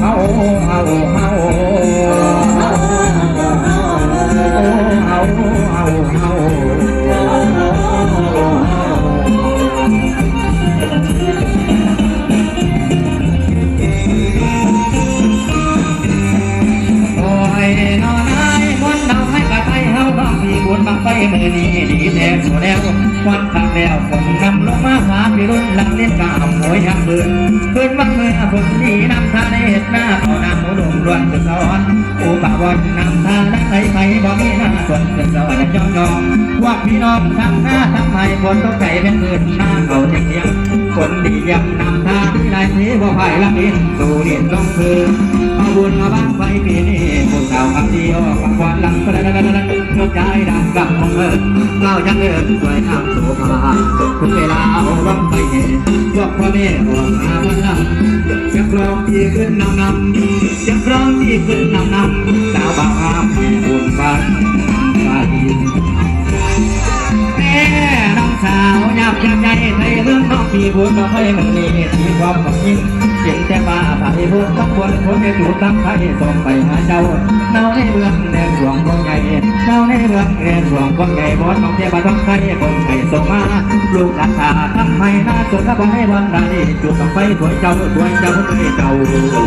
ເຮົາ ເຮົາ ເຮົາ ເຮົາ ເຮົາ ເຮົາ ເຮົາ ເຮົາ ເຮົາ ເຮົາ ເຮົາ ໂອ້ຍ ນ້ອງນາຍ ມ່ວນເອົາໃຫ້ກະໄທເຮົາ ນ້ອງພີ່ບຸນບັ້ງໄຟມື້ນີ້ດີແທ້ສຸດແລ້ວ ມ່ວນຄັກແລ້ວ ຝົນນຳລົງມາ ພາພີ່ລຸນລັກຫຼິ້ນກະອຳໂຫຍຮັກເພິ່ນ ຄືນວັນເມື່ອຝົນດີນຳທາ ໄດ້ເຮັດນາເຂົ້ານາໝູລຸມລ້ວນສຸດສະອອນ ອຸປະວອນນຳທານາໄຫຼໄປ ບໍ່ມີນາສົນຂຶ້ນສະຫວັນຍ້ອງໆ ພວກພີ່ນ້ອງທັງນາທັງໄຮ່ ຝົນຕົກໃສ່ແມ່ນພື້ນນາເຂົ້າເຕັມທຽງ ຝົນດີຢ້ຽມນຳທາ ມີຫຼາຍສີບໍ່ພາຍລຳລິນ ສູ່ຫຼິ້ນລົງຄື ເອົາບຸນມາບັ້ງໄຟປີນີ້ ຜູ້ສາວຄຳດີອອກຄຳຂວັນລັງ ເຈົ້າຈາຍດັງກັບຂອງເອີ ເຈົ້າຍັງເອີ້ນສວຍງາມໂສພາ ເວລາເອົາບັ້ງໄຟແຫ່ ພວກພໍ່ແມ່ອອກມາຟ້ອນລຳ ຈະກລອງທີ່ຂຶ້ນນຳນຳ ຈະກລອງທີ່ຂຶ້ນນຳນຳ ສາວບ່າວງາມແຫ່ບຸນບັ້ງໄຟ ແມ່ນ້ອງສາວຍາກຢາກໃຫຍ່ ໄທເມືອງນອກທີ່ບຸນດອກໄຟມື້ນີ້ທີ່ຄວາມຂອງຍິງ ເຫັນແຕ່ຟ້າໃສບົນທັງບົນ ຄົນໃນຈູດທັງໄທສົ່ງໄປຫາເຈົ້າ ເນົາໃນເມືອງແດນຫຼວງພວກໃຫຍ່ ເນົາໃນເມືອງແດນຫຼວງພວກໃຫຍ່ ບ່ອນຂອງເທບະທັງໄທຄົນໄທສົ່ງມາ ລູກຫຼານຖ້າທັງໄຮ່ນາສົນລະບໍ່ໃຫ້ວັນດານີ້ ຈູດບັ້ງໄຟຊ່ວຍເຈົ້າ ຊ່ວຍເຈົ້າ ຊ່ວຍເຈົ້າ